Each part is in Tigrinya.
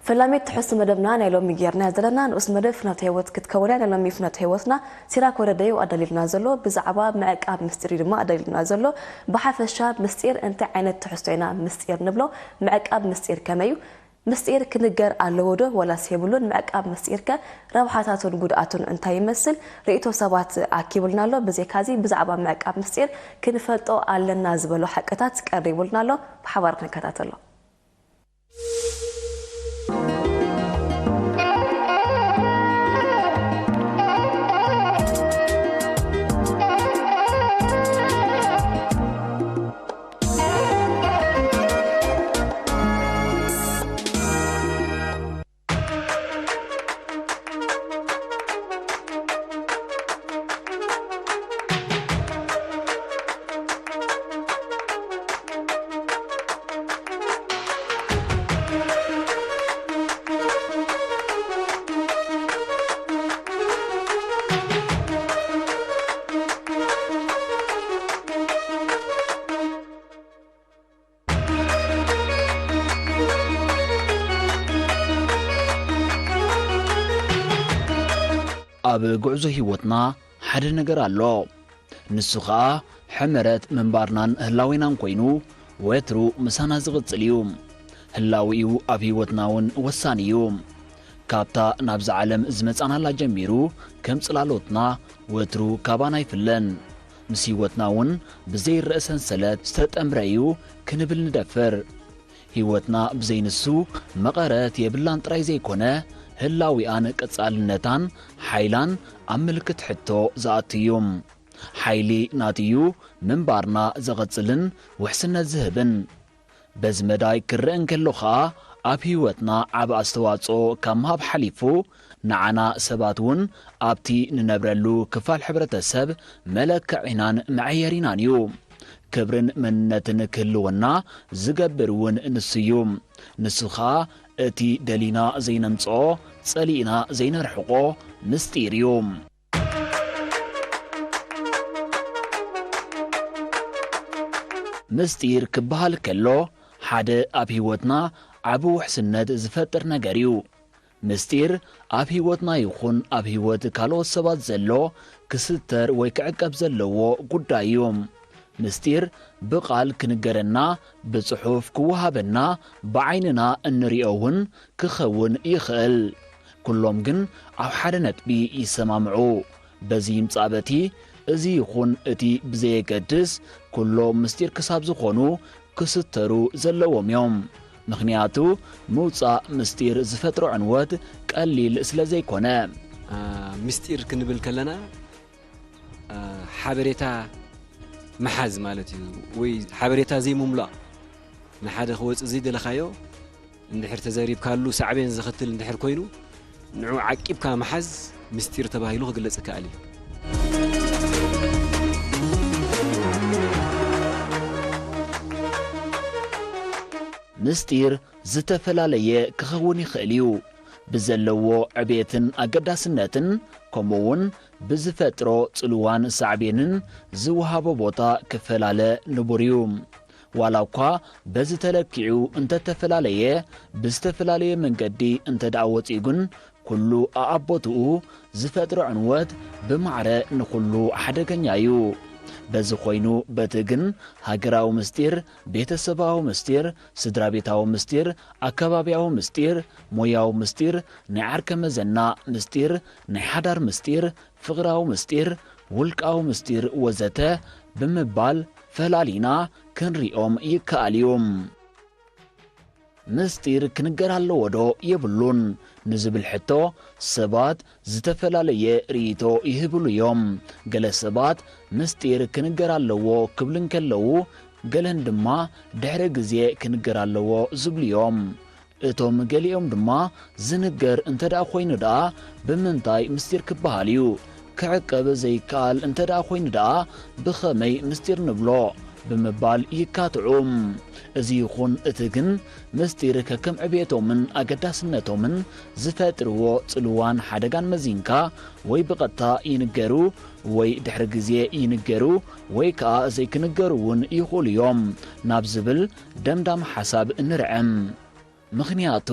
ፈላሚት ትሕዝቶ መደብና ናይ ሎሚ ጌርና ዘለና ንኡስ መደብ ፍኖተ ህይወት ክትከውን እያ። ናይ ሎሚ ፍኖተ ህይወትና ሲራክ ወረደዩ ኣዳልዩልና ዘሎ፣ ብዛዕባ ምዕቃብ ምስጢር እዩ ድማ ኣዳልዩልና ዘሎ። ብሓፈሻ ምስጢር እንታይ ዓይነት ትሕዝቶ ኢና ምስጢር ንብሎ? ምዕቃብ ምስጢር ከመይ እዩ? ምስጢር ክንገር ኣለዎ ዶ ወላስ የብሉን? ምዕቃብ ምስጢር ከ ረብሓታቱን ጉድኣቱን እንታይ ይመስል? ርእይቶ ሰባት ኣኪቡልና ኣሎ። ብዘይካዚ ብዛዕባ ምዕቃብ ምስጢር ክንፈልጦ ኣለና ዝበሎ ሓቅታት ቀሪቡልና ኣሎ። ብሓባር ክንከታተሎ። ኣብ ጉዕዞ ህይወትና ሓደ ነገር ኣሎ። ንሱ ኸኣ ሕመረት ምንባርናን ህላዌናን ኮይኑ፣ ወትሩ ምሳና ዝቕጽል እዩ። ህላዌኡ ኣብ ህይወትና እውን ወሳኒ እዩ። ካብታ ናብዛ ዓለም ዝመጻናላ ጀሚሩ፣ ከም ጽላሎትና ወትሩ ካባና ኣይፍለን። ምስ ህይወትና እውን ብዘይረእ ሰንሰለት ዝተጠምረ እዩ ክንብል ንደፍር። ህይወትና ብዘይ ንሱ መቐረት የብላን ጥራይ ዘይኮነ፣ ህላዊኣን ቀጻልነታን ሓይላን ኣብ ምልክት ሕቶ ዝኣቱ እዩ። ሓይሊ ናቱ እዩ ምንባርና ዘቐጽልን ውሕስነት ዝህብን። በዚ መዳይ ክረአ እንከሎ ኸኣ፣ ኣብ ህይወትና ዓቢ ኣስተዋጽኦ ካብ ምሃብ ሓሊፉ፣ ንዓና ሰባት እውን ኣብቲ ንነብረሉ ክፋል ሕብረተሰብ መለክዒናን መዐየሪናን እዩ። ክብርን መንነትን ክህልወና ዝገብር እውን ንሱ እዩ። ንሱ ኸኣ እቲ ደሊና ዘይነምጽኦ፣ ጸሊእና ዘይነርሕቆ ምስጢር እዩ። ምስጢር ክበሃል ከሎ፣ ሓደ ኣብ ህይወትና ዓቢ ውሕስነት ዝፈጥር ነገር እዩ። ምስጢር ኣብ ህይወትና ይኹን ኣብ ህይወት ካልኦት ሰባት ዘሎ ክስተር ወይ ክዕቀብ ዘለዎ ጉዳይ እዩ። ምስጢር ብቓል ክንገረና፣ ብጽሑፍ ክወሃበና፣ ብዓይንና እንሪኦ እውን ክኸውን ይኽእል። ኩሎም ግን ኣብ ሓደ ነጥቢ ይሰማምዑ። በዚ ይምጻእ በቲ፣ እዚ ይኹን እቲ ብዘየገድስ፣ ኩሎም ምስጢር ክሳብ ዝኾኑ ክስተሩ ዘለዎም እዮም። ምኽንያቱ፣ ምውጻእ ምስጢር ዝፈጥሮ ዕንወት ቀሊል ስለ ዘይኮነ። አ፣ ምስጢር ክንብል ከለና፣ አ፣ ሓበሬታ ምሓዝ ማለት እዩ፣ ወይ ሓበሬታ ዘይምምላእ። ንሓደ ክወጽእ ዘይደለኻዮ እንድሕር ተዘሪብካሉ ሳዕቤን ዘኸትል እንድሕር ኮይኑ፣ ንዑ ዓቂብካ ምሓዝ ምስጢር ተባሂሉ ክግለጽ ይከኣል እዩ። ምስጢር ዝተፈላለየ ክኸውን ይኽእል እዩ። ብዘለዎ ዕቤትን ኣገዳስነትን፣ ከምኡውን ብዝፈጥሮ ጽልዋን ሳዕቤንን ዝወሃቦ ቦታ ክፈላለ ንቡር እዩ። ዋላ እኳ በዚ ተለኪዑ እንተተፈላለየ፣ ብዝተፈላለየ መንገዲ እንተ ደኣ ወጺኡ ግን፣ ኩሉ ኣኣቦትኡ ዝፈጥሮ ዕንወት ብማዕረ ንኹሉ ሓደገኛ እዩ። በዚ ኮይኑ በቲ ግን ሃገራዊ ምስጢር፣ ቤተሰባዊ ምስጢር፣ ስድራ ቤታዊ ምስጢር፣ ኣከባብያዊ ምስጢር፣ ሞያዊ ምስጢር፣ ናይ ዓርከ መዘና ምስጢር፣ ናይ ሓዳር ምስጢር፣ ፍቕራዊ ምስጢር፣ ውልቃዊ ምስጢር ወዘተ ብምባል ፈላሊና ክንሪኦም ይከኣል እዩ። ምስጢር ክንገር ኣለዎ ዶ የብሉን ንዝብል ሕቶ ሰባት ዝተፈላለየ ርእይቶ ይህብሉ እዮም። ገለ ሰባት ምስጢር ክንገር ኣለዎ ክብሉ እንከለዉ፣ ገለን ድማ ድሕሪ ግዜ ክንገር ኣለዎ ዝብሉ እዮም። እቶም ገሊኦም ድማ ዝንገር እንተ ደኣ ኮይኑ ደኣ ብምንታይ ምስጢር ክበሃል እዩ? ክዕቀብ ዘይከኣል እንተ ደኣ ኮይኑ ደኣ ብኸመይ ምስጢር ንብሎ? ብምባል ይካትዑ። እዚ ይኹን እቲ ግን፣ ምስጢር ከከም ዕብየቶምን ኣገዳስነቶምን ዝፈጥርዎ ጽልዋን ሓደጋን መዚንካ፣ ወይ ብቐጥታ ይንገሩ፣ ወይ ድሕሪ ግዜ ይንገሩ፣ ወይ ከኣ ዘይክንገሩ እውን ይኽእሉ እዮም ናብ ዝብል ደምዳሚ ሓሳብ ንርዕም። ምኽንያቱ፣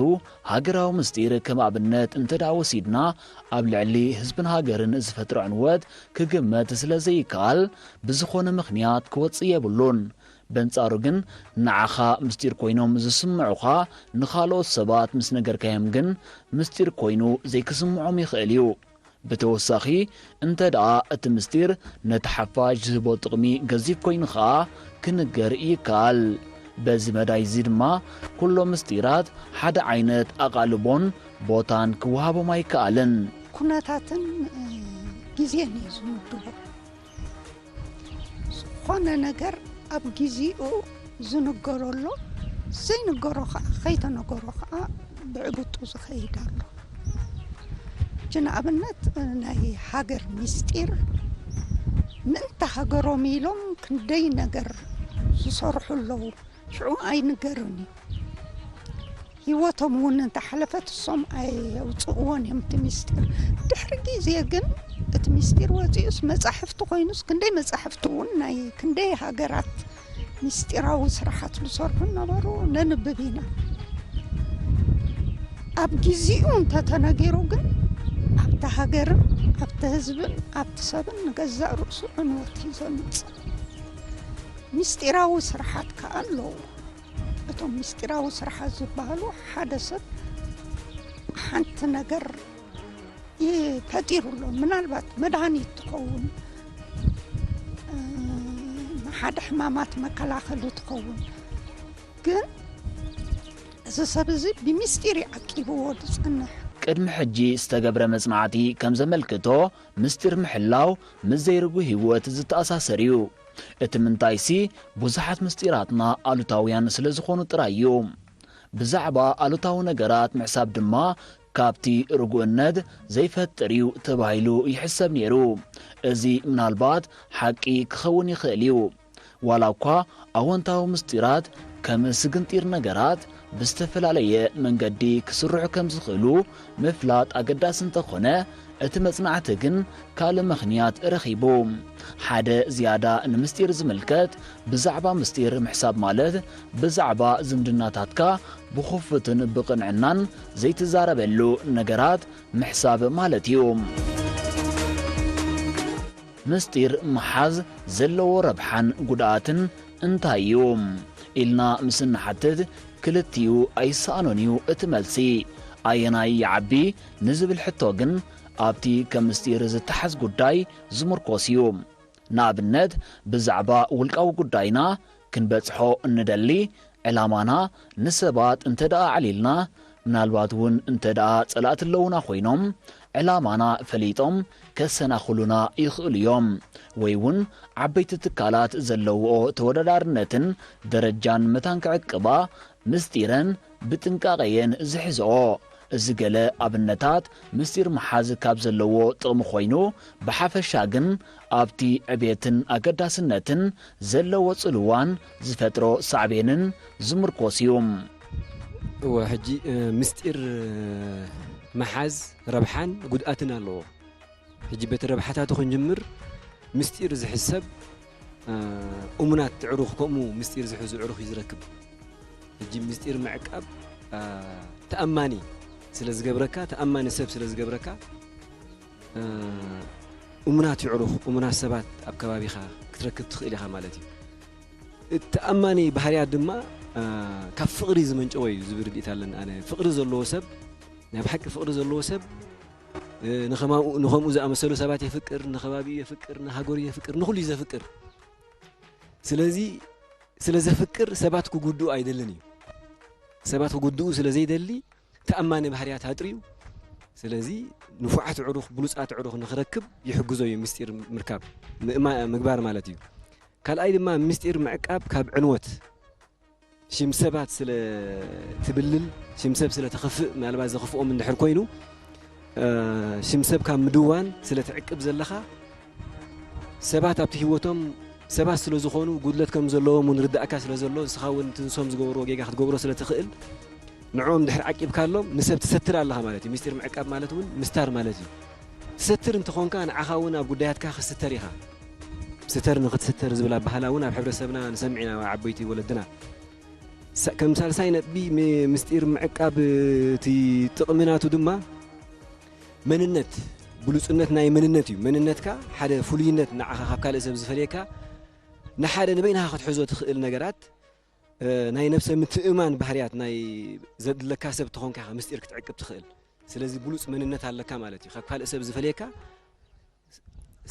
ሃገራዊ ምስጢር ከም ኣብነት እንተ ደኣ ወሲድና፣ ኣብ ልዕሊ ህዝብን ሃገርን ዝፈጥሮ ዕንወት ክግመት ስለ ዘይከኣል፣ ብዝኾነ ምኽንያት ክወጽእ የብሉን። በንጻሩ ግን፣ ንዓኻ ምስጢር ኮይኖም ዝስምዑኻ ንኻልኦት ሰባት ምስ ነገርካዮም ግን፣ ምስጢር ኮይኑ ዘይክስምዖም ይኽእል እዩ። ብተወሳኺ፣ እንተ ደኣ እቲ ምስጢር ነቲ ሓፋሽ ዝህቦ ጥቕሚ ገዚፍ ኮይኑ ኸኣ ክንገር ይከኣል። በዚ መዳይ እዚ ድማ፣ ኩሎም ምስጢራት ሓደ ዓይነት ኣቓልቦን ቦታን ክወሃቦም ኣይከኣልን። ኩነታትን፣ እ፣ ግዜን እዩ ዝምድቦ። ዝኾነ ነገር ኣብ ግዜኡ ዝንገሮ ኣሎ፣ ዘይንገሮ ኸዓ፣ ከይተነገሮ ኸዓ ብዕብጡ ዝኸይድ ኣሎ። ሕጂ ንኣብነት ናይ ሃገር ሚስጢር ምእንቲ ሃገሮም ኢሎም ክንደይ ነገር ዝሰርሑ ኣለዉ። ሽዑ ኣይንገርን እዩ። ህይወቶም እውን እንተሓለፈት እሶም ኣየውፅእዎን እዮም እቲ ሚስጢር። ድሕሪ ግዜ ግን እቲ ሚስጢር ወፂኡስ መፃሕፍቲ ኮይኑስ ክንደይ መፃሕፍቲ እውን ናይ ክንደይ ሃገራት ሚስጢራዊ ስራሓት ዝሰርሑ ነበሩ፣ ነንብብ ኢና። ኣብ ግዜኡ እንተተነጊሩ ግን ኣብቲ ሃገርን ኣብቲ ህዝብን ኣብቲ ሰብን ንገዛእ ርእሱ ዕንወት እዩ ዘምፅእ። ሚስጢራዊ ስራሓት ከኣ ኣለዉ። እቶም ሚስጢራዊ ስራሓት ዝበሃሉ ሓደ ሰብ ሓንቲ ነገር እዩ ፈጢሩ ኣሎ። ምናልባት መድሃኒት ትኸውን፣ እ፣ ንሓደ ሕማማት መከላኸሊ ትኸውን። ግን እዚ ሰብ እዚ ብሚስጢር እዩ ዓቂብዎ ዝጸንሕ። ቅድሚ ሕጂ ዝተገብረ መጽናዕቲ ከም ዘመልክቶ፣ ምስጢር ምሕላው ምስ ዘይርጉእ ህይወት ዝተኣሳሰር እዩ። እቲ ምንታይሲ፣ ብዙሓት ምስጢራትና ኣሉታውያን ስለ ዝኾኑ ጥራይ እዩ። ብዛዕባ ኣሉታዊ ነገራት ምሕሳብ ድማ ካብቲ ርጉእነት ዘይፈጥር እዩ ተባሂሉ ይሕሰብ ነይሩ። እዚ ምናልባት ሓቂ ክኸውን ይኽእል እዩ። ዋላ እኳ ኣወንታዊ ምስጢራት ከም ስግንጢር ነገራት ብዝተፈላለየ መንገዲ ክስርሑ ከም ዝኽእሉ ምፍላጥ ኣገዳሲ እንተኾነ፣ እቲ መጽናዕቲ ግን ካልእ ምኽንያት ረኺቡ። ሓደ ዝያዳ ንምስጢር ዝምልከት፣ ብዛዕባ ምስጢር ምሕሳብ ማለት ብዛዕባ ዝምድናታትካ ብኽፉትን ብቕንዕናን ዘይትዛረበሉ ነገራት ምሕሳብ ማለት እዩ። ምስጢር ምሓዝ ዘለዎ ረብሓን ጉድኣትን እንታይ እዩ? ኢልና ምስ እንሓትት፣ ክልቲኡ ኣይሰኣኖን እዩ እቲ መልሲ። ኣየናይ ይዓቢ ንዝብል ሕቶ ግን፣ ኣብቲ ከም ምስጢር ዝተሓዝ ጉዳይ ዝምርኮስ እዩ። ንኣብነት፣ ብዛዕባ ውልቃዊ ጉዳይና ክንበጽሖ እንደሊ፣ ዕላማና ንሰባት እንተ ደኣ ኣዕሊልና፣ ምናልባት እውን እንተ ደኣ ጸላእቲ ኣለዉና ኮይኖም፣ ዕላማና ፈሊጦም ከሰናኽሉና ይኽእሉ እዮም። ወይ እውን ዓበይቲ ትካላት ዘለውኦ ተወዳዳርነትን ደረጃን መታን ክዕቅባ ምስጢረን ብጥንቃቐ እየን ዝሕዝኦ። እዚ ገለ ኣብነታት ምስጢር ምሓዝ ካብ ዘለዎ ጥቕሚ ኮይኑ፣ ብሓፈሻ ግን ኣብቲ ዕብየትን ኣገዳስነትን ዘለዎ ጽልዋን ዝፈጥሮ ሳዕቤንን ዝምርኮስ እዩ። እወ፣ ሕጂ፣ እ፣ ምስጢር፣ እ፣ ምሓዝ ረብሓን ጉድኣትን ኣለዎ። ሕጂ በቲ ረብሓታቱ ክንጅምር፣ ምስጢር ዝሕዝ ሰብ፣ እ፣ እሙናት ኣዕሩኽ ከምኡ ምስጢር ዝሕዙ ኣዕሩኽ እዩ ዝረክብ። ሕጂ ምስጢር ምዕቃብ፣ እ፣ ተኣማኒ ስለ ዝገብረካ፣ ተኣማኒ ሰብ ስለ ዝገብረካ፣ እ፣ እሙናት ኣዕሩኽ፣ እሙናት ሰባት ኣብ ከባቢኻ ክትረክብ ትኽእል ኢኻ ማለት እዩ። እቲ ተኣማኒ ባህርያት ድማ፣ እ፣ ካብ ፍቕሪ ዝመንጨወ እዩ ዝብል ርድኢት ኣለኒ ኣነ። ፍቕሪ ዘለዎ ሰብ፣ ናይ ብሓቂ ፍቕሪ ዘለዎ ሰብ፣ እ፣ ንኸማኡ-፣ ንኸምኡ ዝኣመሰሉ ሰባት የፍቅር፣ ንኸባቢኡ የፍቅር፣ ንሃገሩ የፍቅር፣ ንኹሉ እዩ ዘፍቅር። ስለዚ፣ ስለ ዘፍቅር ሰባት ክጉድኡ ኣይደልን እዩ። ሰባት ክጉድኡ ስለ ዘይደሊ፣ ተኣማኒ ባህርያት ኣጥርዩ። ስለዚ፣ ንፉዓት ኣዕሩኽ፣ ብሉጻት ኣዕሩኽ ንኽረክብ ይሕግዞ እዩ ምስጢር ምርካብ፣ ምእማ-፣ ምግባር ማለት እዩ። ካልኣይ ድማ ምስጢር ምዕቃብ ካብ ዕንወት፣ ሽም ሰባት ስለ ትብልል፣ ሽም ሰብ ስለ ተኸፍእ፣ ምናልባት ዘኽፍኦም እንድሕር ኮይኑ፣ እ፣ ሽም ሰብ ካብ ምድዋን ስለ ትዕቅብ ዘለኻ፣ ሰባት ኣብቲ ህይወቶም ሰባት ስለ ዝኾኑ፣ ጉድለት ከም ዘለዎም እውን ርዳእካ ስለ ዘሎ፣ ንስኻ እውን እቲ ንሶም ዝገበርዎ ጌጋ ክትገብሮ ስለ ትኽእል፣ ንዕኦም ድሕር ዓቂብካሎም፣ ንሰብ ትሰትር ኣለኻ ማለት እዩ። ምስጢር ምዕቃብ ማለት እውን ምስታር ማለት እዩ። ትሰትር እንተኾንካ፣ ንዓኻ እውን ኣብ ጉዳያትካ ክስተር ኢኻ። ስተር ንኽትስተር ዝብል ኣበሃህላ እውን ኣብ ሕብረተሰብና ንሰምዕ ኢና፣ ዓበይቲ ወለድና። ሳ-፣ ከም ሳልሳይ ነጥቢ፣ ም-፣ ምስጢር ምዕቃብ፣ እቲ ጥቕሚ ናቱ ድማ መንነት፣ ብሉጽነት ናይ መንነት እዩ። መንነትካ ሓደ ፍሉይነት ንዓኻ ካብ ካልእ ሰብ ዝፈልየካ፣ ንሓደ ንበይንኻ ክትሕዞ ትኽእል ነገራት፣ እ፣ ናይ ነብሰ ምትእማን ባህርያት ናይ ዘድለካ ሰብ ተኾንካ ኢኻ ምስጢር ክትዕቅብ ትኽእል። ስለዚ ብሉጽ መንነት ኣለካ ማለት እዩ። ካብ ካልእ ሰብ ዝፈልየካ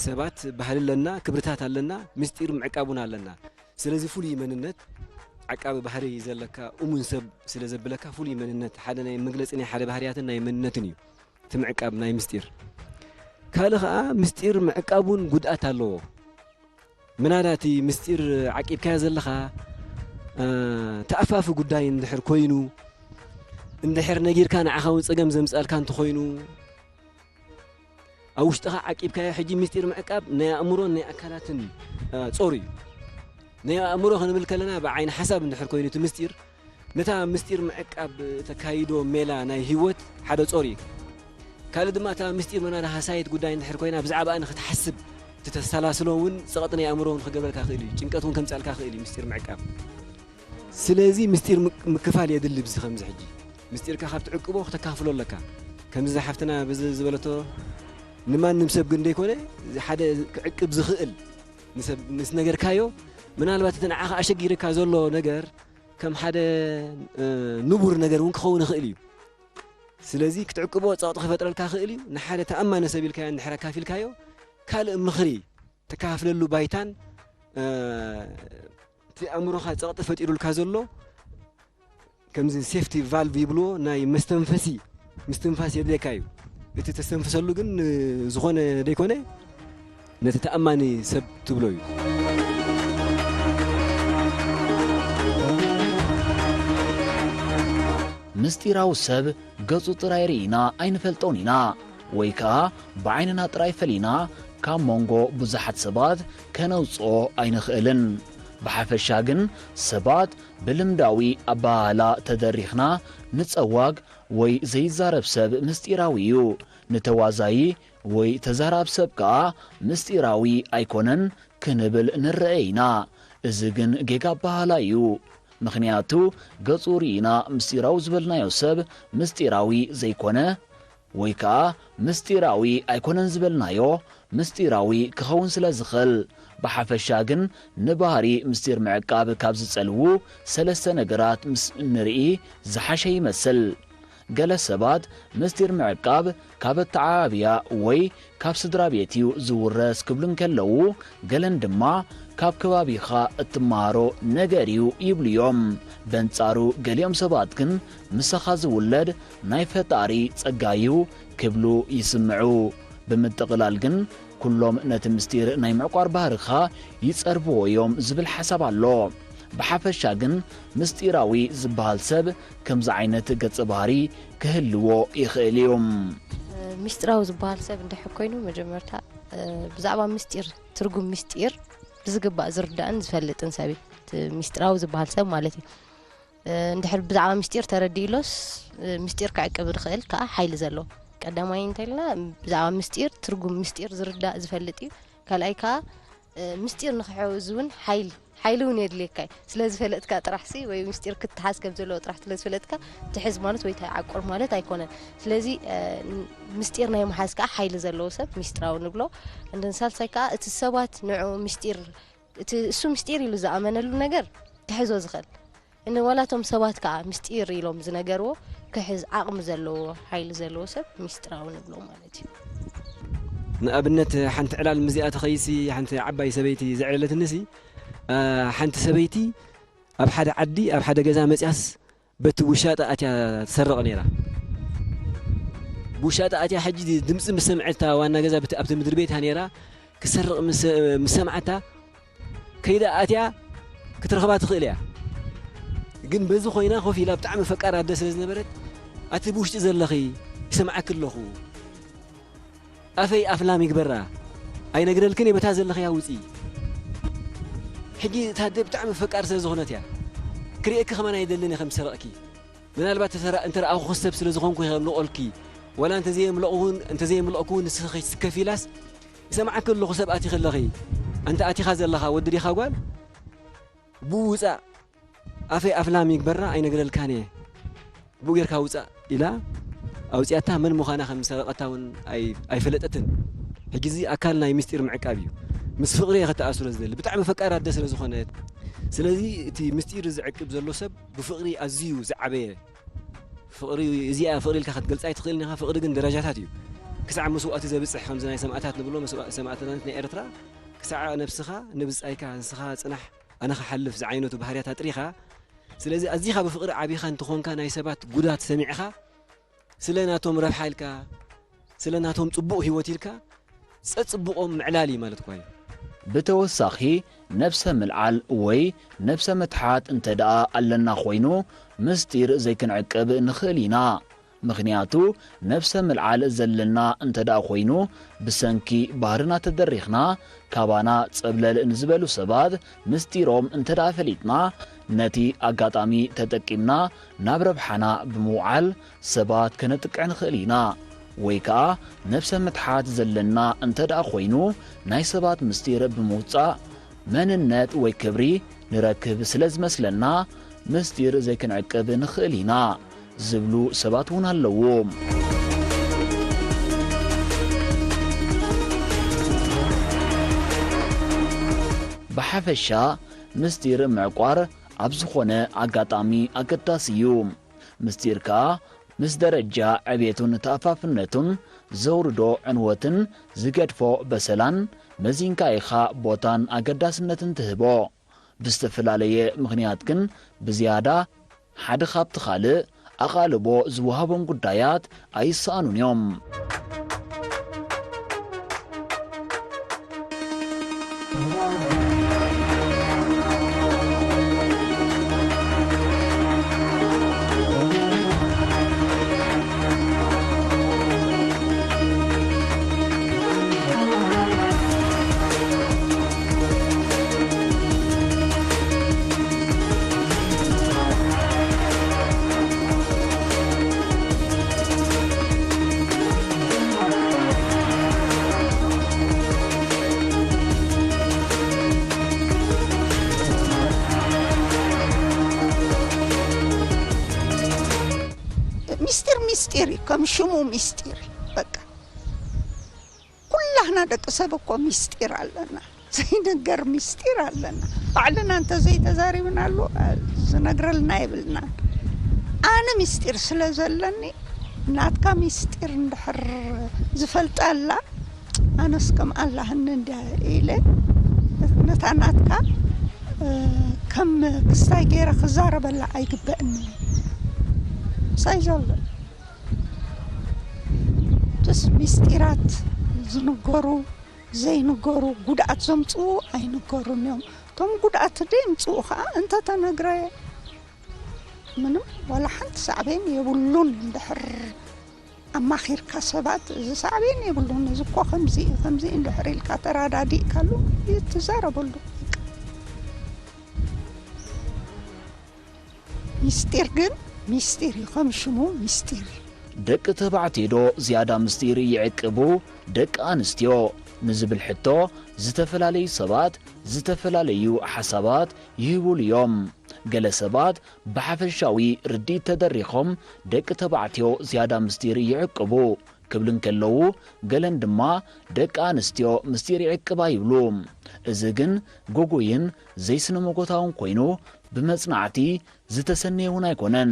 ሰባት ባህሊ ኣለና፣ ክብርታት ኣለና፣ ምስጢር ምዕቃብ እውን ኣለና። ስለዚ ፍሉይ መንነት ዓቃቢ ባህሪ ዘለካ እሙን ሰብ ስለ ዘብለካ ፍሉይ መንነት ሓደ ናይ መግለጺ ናይ ሓደ ባህርያትን ናይ መንነትን እዩ። እቲ ምዕቃብ ናይ ምስጢር። ካልእ ኸኣ ምስጢር ምዕቃብ እውን ጉድኣት ኣለዎ። ምናዳ እቲ ምስጢር ዓቂብካዮ ዘለኻ፣ እ፣ ተኣፋፊ ጉዳይ እንድሕር ኮይኑ፣ እንድሕር ነጊርካ ንዓኻ እውን ጸገም ዘምጽኣልካ እንተኾይኑ፣ ኣብ ውሽጥኻ ዓቂብካዮ ሕጂ ምስጢር ምዕቃብ ናይ ኣእምሮን ናይ ኣካላትን፣ እ፣ ጾር እዩ። ናይ ኣእምሮ ክንብል ከለና ብዓይኒ ሓሳብ እንድሕር ኮይኑ እቲ ምስጢር፣ ነታ ምስጢር ምዕቃብ እተካይዶ ሜላ ናይ ህይወት ሓደ ጾር እዩ። ካልእ ድማ እታ ምስጢር መናዳ ሃሳይት ጉዳይ እንድሕር ኮይና ብዛዕባኣ ንኽትሓስብ እቲ ተሰላስሎ እውን ጸቕጢ ናይ ኣእምሮ እውን ክገብረልካ ክእል እዩ። ጭንቀት እውን ከምጽኣልካ ክእል እዩ ምስጢር ምዕቃብ። ስለዚ ምስጢር ምክ-፣ ምክፋል የድሊ። ብዚ ከምዚ ሕጂ ምስጢርካ ካብ ትዕቅቦ ክተካፍሎ ኣለካ። ከምዚ ሓፍትና ብዚ ዝበለቶ ንማንም ሰብ ግን ደይኮነ ሓደ ክዕቅብ ዝኽእል ንሰብ ምስ ነገርካዮ ምናልባት እቲ ንዓኻ ኣሸጊርካ ዘሎ ነገር ከም ሓደ፣ እ፣ ንቡር ነገር እውን ክኸውን ይኽእል እዩ። ስለዚ ክትዕቅቦ ጸቕጢ ክፈጥረልካ ይኽእል እዩ። ንሓደ ተኣማኒ ሰብ ኢልካዮ እንድሕር ኣካፊልካዮ ካልእ ምኽሪ ተካፍለሉ ባይታን፣ እ፣ እቲ ኣእምሮኻ ጸቕጢ ፈጢሩልካ ዘሎ ከምዚ ሴፍቲ ቫልቭ ይብልዎ ናይ መስተንፈሲ ምስትንፋስ የድልየካ እዩ። እቲ ተስተንፍሰሉ ግን ዝኾነ ደይኮነ ነቲ ተኣማኒ ሰብ ትብሎ እዩ። ምስጢራዊ ሰብ ገጹ ጥራይ ርኢና ኣይንፈልጦን ኢና፣ ወይ ከኣ ብዓይንና ጥራይ ፈሊና ካብ መንጎ ብዙሓት ሰባት ከነውጽኦ ኣይንኽእልን። ብሓፈሻ ግን ሰባት ብልምዳዊ ኣበሃህላ ተደሪኽና ንጸዋግ ወይ ዘይዛረብ ሰብ ምስጢራዊ እዩ። ንተዋዛዪ ወይ ተዛራብ ሰብ ከኣ ምስጢራዊ ኣይኮነን ክንብል ንረአ ኢና። እዚ ግን ጌጋ ኣበሃህላ እዩ። ምኽንያቱ ገጹ ርኢና ምስጢራዊ ዝበልናዮ ሰብ ምስጢራዊ ዘይኮነ ወይ ከኣ ምስጢራዊ ኣይኮነን ዝበልናዮ ምስጢራዊ ክኸውን ስለ ዝኽእል። ብሓፈሻ ግን ንባህሪ ምስጢር ምዕቃብ ካብ ዝጸልዉ ሰለስተ ነገራት ምስ እንርኢ ዝሓሸ ይመስል። ገለ ሰባት ምስጢር ምዕቃብ ካብ ኣተዓባብያ ወይ ካብ ስድራ ቤት እዩ ዝውረስ ክብሉ እንከለዉ፣ ገለን ድማ ካብ ከባቢኻ እትመሃሮ ነገር እዩ ይብሉ እዮም። በንጻሩ ገሊኦም ሰባት ግን ምሳኻ ዝውለድ ናይ ፈጣሪ ጸጋ እዩ ክብሉ ይስምዑ። ብምጥቕላል ግን ኩሎም ነቲ ምስጢር ናይ ምዕቋር ባህርኻ ይጸርብዎ እዮም ዝብል ሓሳብ ኣሎ። ብሓፈሻ ግን ምስጢራዊ ዝበሃል ሰብ ከምዚ ዓይነት ገጸ ባህሪ ክህልዎ ይኽእል እዩ። ምስጢራዊ ዝበሃል ሰብ እንድሕር ኮይኑ መጀመርታ ብዛዕባ ምስጢር ትርጉም ምስጢር ብዝግባእ ዝርዳእን ዝፈልጥን ሰብ እዩ። እቲ ምስጢራዊ ዝበሃል ሰብ ማለት እዩ። እንድሕር ብዛዕባ ምስጢር ተረዲእሎስ ምስጢር ክዕቅብ ዝኽእል ከዓ ሓይሊ ዘለዎ ቀዳማይ እንተልና ብዛዕባ ምስጢር ትርጉም ምስጢር ዝርዳእ ዝፈልጥ እዩ። ካልኣይ ከዓ ምስጢር ንክሕዝ እውን ሓይሊ ሓይሊ እውን የድልየካ እዩ። ስለ ዝፈለጥካ ጥራሕ ሲ ወይ ምስጢር ክትሓዝ ከም ዘለዎ ጥራሕ ስለ ዝፈለጥካ ትሕዝ ማለት ወይ ተዓቁር ማለት ኣይኮነን። ስለዚ ምስጢር ናይ ምሓዝ ከዓ ሓይሊ ዘለዎ ሰብ ምስጢራዊ ንብሎ። እንደን ሳልሳይ ከዓ እቲ ሰባት ንዑ ምስጢር እቲ እሱ ምስጢር ኢሉ ዝኣመነሉ ነገር ክሕዞ ዝኽእል እነ ዋላቶም ሰባት ከዓ ምስጢር ኢሎም ዝነገርዎ ክሕዝ ዓቕሚ ዘለዎ ሓይሊ ዘለዎ ሰብ ምስጢራዊ ንብሎ ማለት እዩ። ንኣብነት ሓንቲ ዕላል ምዚኣ ተኸይሲ ሓንቲ ዓባይ ሰበይቲ ዘዕለለትንሲ ሓንቲ ሰበይቲ ኣብ ሓደ ዓዲ ኣብ ሓደ ገዛ መፅያስ በቲ ውሻጠ ኣትያ ትሰርቕ ነይራ። ብውሻጠ ኣትያ ሕጂ ድምፂ ምስ ሰምዐት እታ ዋና ገዛ ኣብቲ ምድሪ ቤታ ነይራ ክሰርቕ ምስ ሰምዓታ ከይዳ ኣትያ ክትረኽባ ትኽእል እያ። ግን በዚ ኮይና ኮፍ ኢላ ብጣዕሚ ፈቃር ኣደ ስለ ዝነበረት ኣቲ ብውሽጢ ዘለኺ ይሰምዓኪ ኣለኹ ኣፈይ ኣፍላም ይግበራ ኣይነግረልክን እየ በታ ዘለኽያ ውፅኢ ሕጂ እታ ኣደ ብጣዕሚ ፈቃር ስለ ዝኾነት እያ። ክርእየኪ ከማን ኣይደልን እየ ከም ዝሰረቕኪ። ምናልባት ተሰራ-፣ እንተ ረኣኹ ክሰብ ስለ ዝኾንኩ እየ ከምልቖልኪ። ወላ እንተዘየምለቑ እውን፣ እንተዘየምለቕኩ እውን ንስኺ ከይትስከፊ ኢላስ፣ ይሰምዓኪ ኣለኹ ሰብ ኣቲኺ ኣለኺ። ኣንታ ኣቲኻ ዘለኻ ወዲ ዲኻ ጓል? ብኡ ውጻእ። ኣፈይ ኣፍላም ይግበራ ኣይነግረልካን እየ። ብኡ ጌርካ ውጻእ ኢላ ኣውጺኣታ፣ መን ምዃና ከም ዝሰረቐታ እውን ኣይ-፣ ኣይፈለጠትን። ሕጂ እዚ ኣካል ናይ ምስጢር ምዕቃብ እዩ። ምስ ፍቕሪ እየ ከተኣስሮ ዝደሊ። ብጣዕሚ ፈቃር ኣደ ስለ ዝኾነት። ስለዚ እቲ ምስጢር ዝዕቅብ ዘሎ ሰብ ብፍቕሪ ኣዝዩ ዝዓበየ ፍቕሪ፣ እዚኣ ፍቕሪ ኢልካ ክትገልጻ ኣይትኽእልን ኢኻ። ፍቕሪ ግን ደረጃታት እዩ። ክሳዕ መስዋእቲ ዘብጽሕ፣ ከምዚ ናይ ሰማእታት ንብሎ፣ መስዋ-፣ ሰማእታት ናይ ኤርትራ፣ ክሳዕ ነብስኻ ንብጻይካ፣ ንስኻ ጽናሕ፣ ኣነ ክሓልፍ ዝዓይነቱ ባህርያት ኣጥሪኻ። ስለዚ ኣዚኻ ብፍቕሪ ዓቢኻ እንተኾንካ፣ ናይ ሰባት ጉዳት ሰሚዕኻ፣ ስለ ናቶም ረብሓ ኢልካ፣ ስለ ናቶም ጽቡቕ ህይወት ኢልካ፣ ጸጽብቖም ምዕላል እዩ ማለት እኳ እዩ። ብተወሳኺ፣ ነብሰ ምልዓል ወይ ነብሰ ምትሓት እንተ ደኣ ኣለና ኮይኑ፣ ምስጢር ዘይክንዕቅብ ንኽእል ኢና። ምኽንያቱ፣ ነብሰ ምልዓል ዘለና እንተ ደኣ ኮይኑ፣ ብሰንኪ ባህርና ተደሪኽና፣ ካባና ጸብለል ንዝበሉ ሰባት ምስጢሮም እንተ ደኣ ፈሊጥና፣ ነቲ ኣጋጣሚ ተጠቂምና ናብ ረብሓና ብምውዓል ሰባት ከነጥቅዕ ንኽእል ኢና። ወይ ከኣ ነብሰ ምትሓት ዘለና እንተ ደኣ ኮይኑ፣ ናይ ሰባት ምስጢር ብምውጻእ፣ መንነት ወይ ክብሪ ንረክብ ስለ ዝመስለና፣ ምስጢር ዘይክንዕቅብ ንኽእል ኢና ዝብሉ ሰባት እውን ኣለዉ። ብሓፈሻ፣ ምስጢር ምዕቋር ኣብ ዝኾነ ኣጋጣሚ ኣገዳሲ እዩ። ምስጢር ከኣ ምስ ደረጃ ዕቤቱን ተኣፋፍነቱን ዘውርዶ ዕንወትን ዝገድፎ በሰላን መዚንካ ኢኻ ቦታን ኣገዳስነትን ትህቦ። ብዝተፈላለየ ምኽንያት ግን ብዝያዳ ሓደ ካብቲ ካልእ ኣቓልቦ ዝወሃቦም ጉዳያት ኣይሰኣኑን እዮም። ሚስጢር ሚስጢር እዩ፣ ከም ሽሙ ሚስጢር እዩ። በቃ ኩላህና ደቂ ሰብ እኮ ሚስጢር ኣለና፣ ዘይንገር ሚስጢር ኣለና። ባዕልና እንተ ዘይተዛሪብናሉ ዝነግረልና የብልናን። ኣነ ሚስጢር ስለ ዘለኒ፣ ናትካ ሚስጢር እንድሕር ዝፈልጠላ፣ ኣነስ ከም ኣላህኒ እንድያ ኢለ ነታ ናትካ፣ እ፣ ከም ክስታይ ገይረ ክዛረበላ ኣይግበእኒ። ምሳይ ዘሎ ትስ ሚስጢራት ዝንገሩ ዘይንገሩ፣ ጉድኣት ዘምፅኡ ኣይንገሩን እዮም። እቶም ጉድኣት ደምፅኡ ከዓ እንተተነግረ ምንም ዋላ ሓንቲ ሳዕቤን የብሉን። እንድሕር ኣማኺርካ ሰባት፣ እዚ ሳዕቤን የብሉን፣ እዚ እኮ ከምዚ እዩ፣ ከምዚ እዩ እንድሕር ኢልካ ተራዳዲእካሉ ትዛረበሉ። ሚስጢር ግን ሚስጢር እዩ፣ ከም ሽሙ ሚስጢር እዩ። ደቂ ተባዕትዮ ዶ ዝያዳ ምስጢር ይዕቅቡ፣ ደቂ ኣንስትዮ ንዝብል ሕቶ፣ ዝተፈላለዩ ሰባት ዝተፈላለዩ ሓሳባት ይህቡሉ እዮም። ገለ ሰባት ብሓፈሻዊ ርድኢት ተደሪኾም፣ ደቂ ተባዕትዮ ዝያዳ ምስጢር ይዕቅቡ ክብሉ እንከለዉ፣ ገለን ድማ ደቂ ኣንስትዮ ምስጢር ይዕቅባ ይብሉ። እዚ ግን ግጉይን ዘይስነ-መጎታውን ኮይኑ፣ ብመጽናዕቲ ዝተሰነየ እውን ኣይኮነን።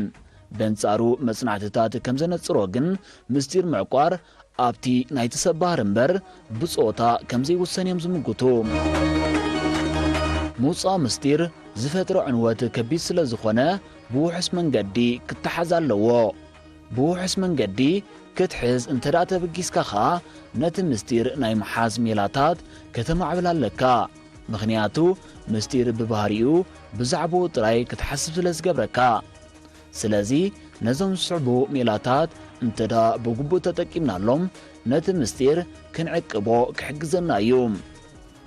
በንጻሩ መጽናዕትታት ከም ዘነጽሮ ግን፣ ምስጢር ምዕቋር ኣብቲ ናይቲ ሰብ ባህሪ እምበር ብጾታ ከም ዘይውሰን እዮም ዝምጉቱ። ምውጻእ ምስጢር ዝፈጥሮ ዕንወት ከቢድ ስለ ዝኾነ፣ ብውሑስ መንገዲ ክተሓዝ ኣለዎ። ብውሑስ መንገዲ ክትሕዝ እንተ ደኣ ተበጊስካ ኸኣ፣ ነቲ ምስጢር ናይ ምሓዝ ሜላታት ከተማዕብል ኣለካ። ምኽንያቱ፣ ምስጢር ብባህሪኡ ብዛዕባኡ ጥራይ ክትሓስብ ስለ ዝገብረካ። ስለዚ፣ ነዞም ዝስዕቡ ሜላታት እንተ ደኣ ብግቡእ ተጠቂምናሎም፣ ነቲ ምስጢር ክንዕቅቦ ክሕግዘና እዩ።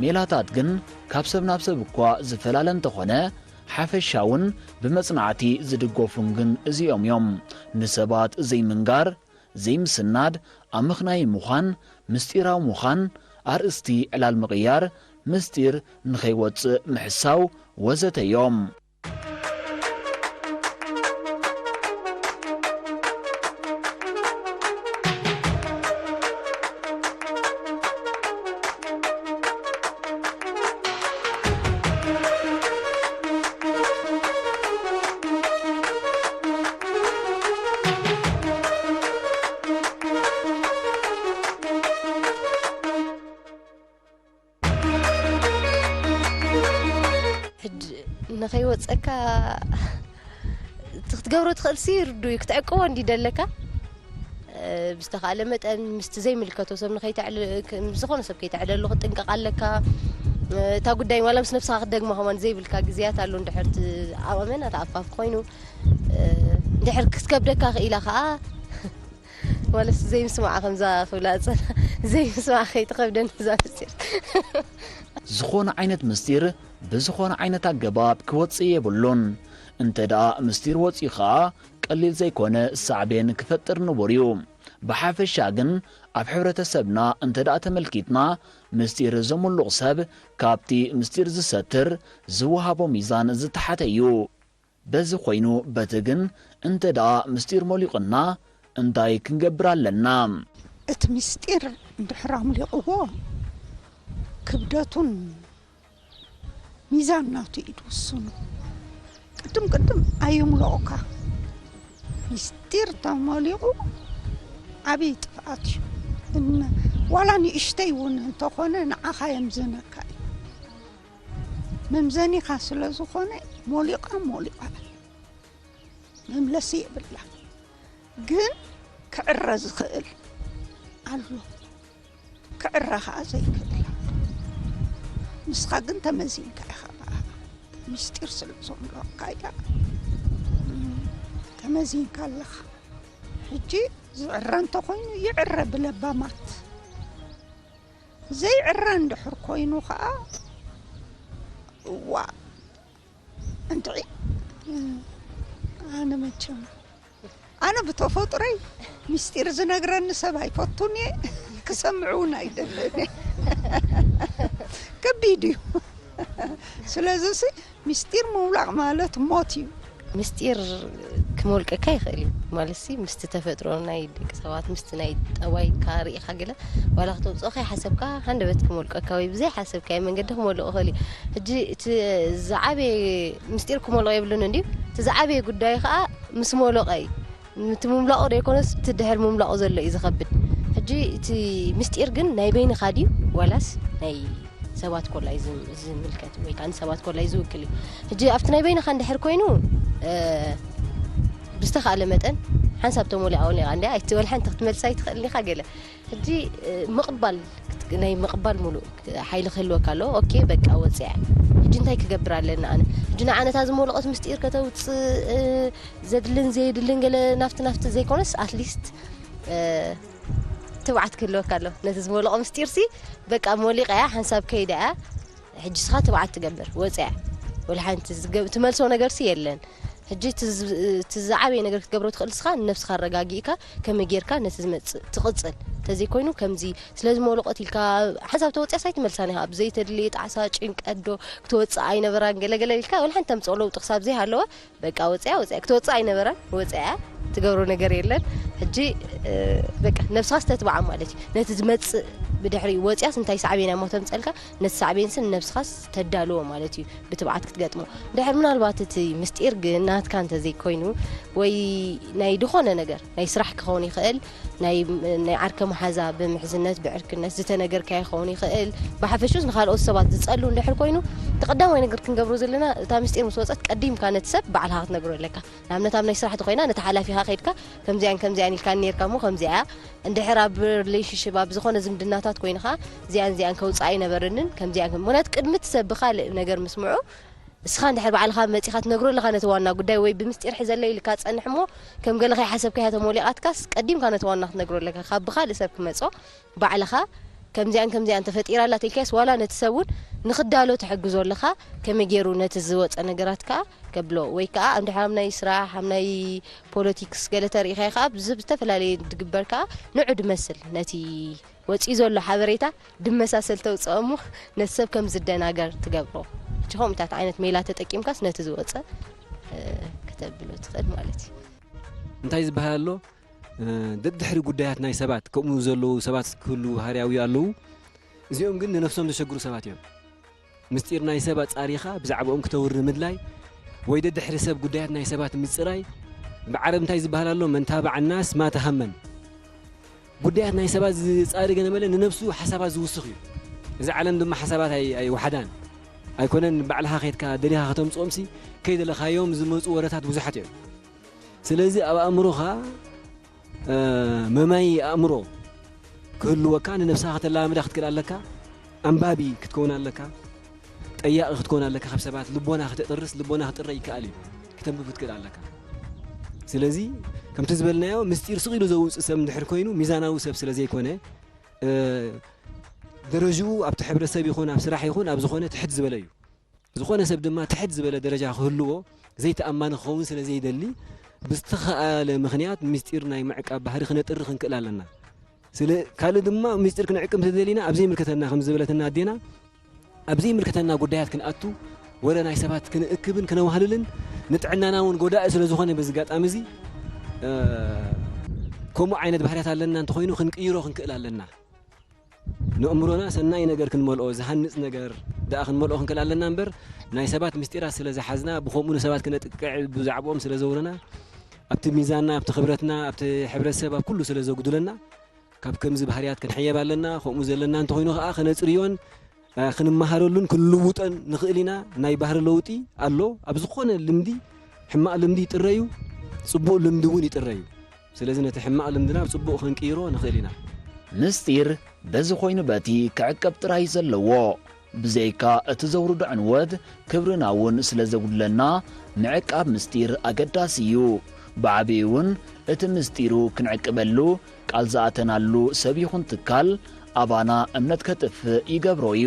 ሜላታት ግን ካብ ሰብ ናብ ሰብ እኳ ዝፈላለ እንተኾነ፣ ሓፈሻውን ብመጽናዕቲ ዝድገፉን ግን እዚኦም እዮም። ንሰባት ዘይምንጋር፣ ዘይምስናድ፣ ኣመኽናዪ ምዃን፣ ምስጢራዊ ምዃን፣ ኣርእስቲ ዕላል ምቕያር፣ ምስጢር ንኸይወጽእ ምሕሳው ወዘተ እዮም። ሕጂ ንኸይወፀካ እቲ ክትገብሮ ትኽእል ሲ ርዱ እዩ። ክትዕቅቦ እንዲ ደለካ ብዝተኻእለ መጠን ምስቲ ዘይምልከቶ ሰብ ንኸይተዕል- ክ- ምስ ዝኾነ ሰብ ከይተዕለሉ ክትጥንቀቕ ኣለካ። እታ ጉዳይ ዋላ ምስ ነብስኻ ክትደግማ ከማን ዘይብልካ ግዜያት ኣሎ። እንድሕር እቲ ኣመና ተኣፋፍ ኮይኑ እንድሕር ክትከብደካ ክኢላ ከዓ ማለት ዘይምስማዓ ከምዛ ክብላ ዝጸንሐ ዘይምስማዓ ከይትኸብደኒ እዛ ምስጢር። ዝኾነ ዓይነት ምስጢር ብዝኾነ ዓይነት ኣገባብ ክወጽእ የብሉን። እንተ ደኣ ምስጢር ወጺኡ ኸኣ ቀሊል ዘይኮነ ሳዕቤን ክፈጥር ንቡር እዩ። ብሓፈሻ ግን ኣብ ሕብረተሰብና እንተ ደኣ ተመልኪትና ምስጢር ዘሙሉቕ ሰብ ካብቲ ምስጢር ዝሰትር ዝወሃቦ ሚዛን ዝተሓተ እዩ። በዚ ኮይኑ በቲ ግን እንተ ደኣ ምስጢር ሞሊቑና እንታይ ክንገብር ኣለና? እቲ ምስጢር እንድሕር ኣምሊቕዎ ክብደቱን ሚዛን ናቱ እዩ ዝውስኑ። ቅድም ቅድም ኣይምልቑካ። ምስጢር ተመሊቑ ዓብዪ ጥፍኣት እዩ። እነ ዋላ ንእሽተይ እውን እንተኾነ ንዓኻ የምዝነካ እዩ። መምዘኒኻ ስለ ዝኾነ ሞሊቓ ሞሊቓ መምለሲ የብላን። ግን ክዕረ ዝኽእል ኣሎ። ክዕረ ኸዓ ዘይክእል ኣሎ። ንስኻ ግን ተመዚንካ ኢኻ ብኣ። ምስጢር ስለ ዘምለወካ እያ። ተመዚንካ ኣለኻ። ሕጂ ዝዕረ እንተኾይኑ ይዕረ ብለባማት። ዘይዕረ እንድሕር ኮይኑ ኸዓ እዋ እንድዒ ኣነ መቸም ኣነ ብተፈጥሮይ ምስጢር ዝነግረኒ ሰብ ኣይፈቱን እየ፣ ክሰምዕ እውን ኣይደልን እየ። ከቢድ እዩ። ስለዚ ሲ ምስጢር ምውላቕ ማለት ሞት እዩ። ምስጢር ክመልቀካ ይኽእል እዩ ማለት ሲ ምስቲ ተፈጥሮ ናይ ደቂ ሰባት ምስቲ ናይ ጠባይካ ርኢኻ ገለ ዋላ ክተውፅኦ ከይሓሰብካ ሃንደበት ክመልቀካ ወይ ብዘይ ሓሰብካዮ መንገዲ ክመልቆ ይኽእል እዩ። ሕጂ እቲ ዝዓበየ ምስጢር ክመልቆ የብሉን እንድዩ እቲ ዝዓበየ ጉዳይ ከዓ ምስ መለቐ እዩ። እቲ ምምላቑ ዘይኮነስ እቲ ድሕሪ ምምላቑ ዘሎ እዩ ዝኸብድ። ሕጂ እቲ ምስጢር ግን ናይ በይንኻ ድዩ ዋላስ ናይ ሰባት ኮላ እዩ ዝም- ዝምልከት ወይ ከዓ ንሰባት ኮላ እዩ ዝውክል እዩ። ሕጂ ኣብቲ ናይ በይንኻ እንድሕር ኮይኑ እ፣ ብዝተኻእለ መጠን ሓንሳብ ተሞሊኣ ወሊቓ እንዲያ ኣይትበል ሓንቲ ክትመልሳ ኣይትኽእል ኢኻ ገለ ሕጂ ምቕባል ናይ ምቕባል ሙሉእ ሓይሊ ክህልወካ ኣለዎ። ኦኬ በቃ ወፅያ ሕጂ እንታይ ክገብር ኣለኒ ኣነ ሕጂ ንዓነታ ዝመለቐት ምስጢር ከተውፅእ ዘድልን ዘየድልን ገለ ናፍቲ ናፍቲ ዘይኮነስ ኣትሊስት ትብዓት ክህልወካ ኣሎ ነቲ ዝመለቐ ምስጢር ሲ በቃ ሞሊቐያ ሓንሳብ ከይዳ እያ ሕጂ ስኻ ትብዓት ትገብር ወፅያ ወላ ሓንቲ ዝገብ- ትመልሶ ነገር ሲ የለን ሕጂ እቲ ዝ- እቲ ዝዓበየ ነገር ክትገብሮ ትኽእል ንስኻ ንነብስኻ ኣረጋጊእካ ከመይ ጌርካ ነቲ ዝመጽእ ትቕጽል እንተዘይኮይኑ ከምዚ ስለዚ መውለቆት ኢልካ ሓንሳብ ተወጽያስ ኣይትመልሳን ኢኻ ብዘይተድልየ ጣዕሳ ጭንቀት ዶ ክትወጽእ ኣይነበራን ገለገለ ኢልካ ወላ ሓንቲ ተምጽኦ ለውጢ ክሳብ ዘይሃለወ በቃ ወጽያ ወጽያ ክትወጽእ ኣይነበራን ወጽያ ትገብሮ ነገር የለን ሕጂ በቃ ነብስኻ ስተትብዓ ማለት እዩ ነቲ ዝመጽእ ብድሕሪ ወጽያስ እንታይ ሳዕቤን እሞ ተምጸልካ ነቲ ሳዕቤንሲ ንነብስኻስ ተዳልዎ ማለት እዩ ብትብዓት ክትገጥሞ። ድሕር ምናልባት እቲ ምስጢር ግን ናትካ እንተዘይኮይኑ ወይ ናይ ድኾነ ነገር ናይ ስራሕ ክኸውን ይኽእል ናይ ናይ ዓርከ መሓዛ ብምሕዝነት ብዕርክነት ዝተነገርካዮ ክኸውን ይኽእል ብሓፈሽኡስ ንኻልኦት ሰባት ዝጸሉ እንድሕር ኮይኑ እቲ ቀዳማይ ነገር ክንገብሮ ዘለና እታ ምስጢር ምስ ወጸት ቀዲምካ ነቲ ሰብ ባዕልኻ ክትነግሮ ኣለካ ንኣብነት ኣብ ናይ ስራሕ ተኾይና ነቲ ሓላፊኻ ከይድካ ከምዚኣን ከምዚኣን ኢልካኒ ነርካ እሞ ከምዚኣ እንድሕር ኣብ ሪሌሽንሽፕ ኣብ ዝኾነ ዝምድናታት ኮይንኻ እዚኣን እዚኣን ከውፅኣ ኣይነበረንን ከምዚኣን ከም ምክንያቱ ቅድሚ እቲ ሰብ ብኻልእ ነገር ምስምዑ እስኻ እንድሕር ባዕልኻ መፂኻ ትነግሮ ኣለኻ ነቲ ዋና ጉዳይ ወይ ብምስጢር ሕዘለይ ኢልካ ትፀንሕ እሞ ከም ገለ ከይሓሰብካያ ተሞሊቓትካስ ቀዲምካ ነቲ ዋና ክትነግሮ ኣለካ ካብ ብኻልእ ሰብ ክመፆ ባዕልኻ ከምዚኣን ከምዚኣን ተፈጢራ ኣላ ተልካስ ዋላ ነቲ ሰብ እውን ንኽዳሎ ትሕግዞ ኣለኻ። ከመይ ገይሩ ነቲ ዝወፀ ነገራት ከዓ ከብሎ ወይ ከዓ እንድሕር ኣብ ናይ ስራሕ ኣብ ናይ ፖለቲክስ ገለ ተሪኢኻ ከዓ ብዝተፈላለየ ዝግበር ከዓ ንዑ ድመስል ነቲ ወፂኡ ዘሎ ሓበሬታ ድመሳሰል ተውፅኦ እሞ ነቲ ሰብ ከም ዝደናገር ትገብሮ። ሕጂ ከምኡታት ዓይነት ሜላ ተጠቂምካስ ነቲ ዝወፀ ከተብሎ ትኽእል ማለት እዩ። እንታይ ዝበሃል ኣሎ? ደድሕሪ ጉዳያት ናይ ሰባት ከምኡ ዘለዉ ሰባት ክህሉ ባህርያዊ ኣለዉ። እዚኦም ግን ንነፍሶም ዘሸግሩ ሰባት እዮም። ምስጢር ናይ ሰብ ኣጻሪኻ ብዛዕባኦም ክተውሪ ምድላይ ወይ ደድሕሪ ሰብ ጉዳያት ናይ ሰባት ምጽራይ ብዓረብ እንታይ ዝበሃል ኣሎ? መን ታበዐ ናስ ማተ ሃመን። ጉዳያት ናይ ሰባት ዝጻሪ ገለ መለ ንነፍሱ ሓሳባት ዝውስኽ እዩ። እዚ ዓለም ድማ ሓሳባት ኣይወሓዳን ኣይኮነን። ባዕልኻ ኸድካ ደሊኻ ከተምጽኦምሲ ከይደለኻዮም ዝመጹ ወረታት ብዙሓት እዮም። ስለዚ ኣብ ኣእምሮኻ መማይ ኣእምሮ ክህልወካ ንነብስኻ ከተላማምዳ ክትክእል ኣለካ። ኣንባቢ ክትከውን ኣለካ። ጠያቒ ክትከውን ኣለካ። ካብ ሰባት ልቦና ክተጥርስ ልቦና ክጥረ ይከኣል እዩ። ክተንብብ ክትክእል ኣለካ። ስለዚ ከምቲ ዝበልናዮ ምስጢር ስቕ ኢሉ ዘውፅእ ሰብ እንድሕር ኮይኑ ሚዛናዊ ሰብ ስለ ዘይኮነ ደረጅኡ ኣብቲ ሕብረተሰብ ይኹን ኣብ ስራሕ ይኹን ኣብ ዝኾነ ትሕት ዝበለ እዩ። ዝኾነ ሰብ ድማ ትሕት ዝበለ ደረጃ ክህልዎ ዘይተኣማኒ ክኸውን ስለ ዘይደሊ ብዝተኸኣለ ምኽንያት ምስጢር ናይ ምዕቃብ ባህሪ ክነጥሪ ክንክእል ኣለና። ስለ ካልእ ድማ ምስጢር ክንዕቅብ እንተደሊና ኣብ ዘይምልከተና ከም ዝበለትና ኣዴና ኣብ ዘይምልከተና ጉዳያት ክንኣቱ ወረ ናይ ሰባት ክንእክብን ክነዋህልልን ንጥዕናና እውን ጎዳኢ ስለ ዝኾነ በዚ ኣጋጣሚ እዚ ከምኡ ዓይነት ባህርያት ኣለና እንተኾይኑ ክንቅይሮ ክንክእል ኣለና። ንእምሮና ሰናይ ነገር ክንመልኦ ዝሃንጽ ነገር ደኣ ክንመልኦ ክንክእል ኣለና እምበር ናይ ሰባት ምስጢራት ስለ ዝሓዝና ብኸምኡ ንሰባት ክነጥቅዕ ብዛዕባኦም ስለ ዘውረና ኣብቲ ሚዛንና ኣብቲ ክብረትና ኣብቲ ሕብረተሰብ ኣብ ኩሉ ስለ ዘጉድለና ካብ ከምዚ ባህርያት ክንሕየብ ኣለና። ከምኡ ዘለና እንተኾይኑ ከዓ ከነፅርዮን ክንመሃረሉን ክንልውጠን ንኽእል ኢና። ናይ ባህሪ ለውጢ ኣሎ። ኣብ ዝኾነ ልምዲ ሕማቕ ልምዲ ይጥረ እዩ፣ ፅቡቕ ልምዲ እውን ይጥረ እዩ። ስለዚ ነቲ ሕማቕ ልምድና ብፅቡቕ ክንቅይሮ ንኽእል ኢና። ምስጢር በዚ ኮይኑ በቲ ክዕቀብ ጥራይ ዘለዎ ብዘይካ እቲ ዘውርዶ ዕንወት ክብርና እውን ስለ ዘጉድለና ምዕቃብ ምስጢር ኣገዳሲ እዩ። ብዓብዩ እውን እቲ ምስጢሩ ክንዕቅበሉ ቃል ዝኣተናሉ ሰብ ይኹን ትካል ኣባና እምነት ከጥፍእ ይገብሮ እዩ።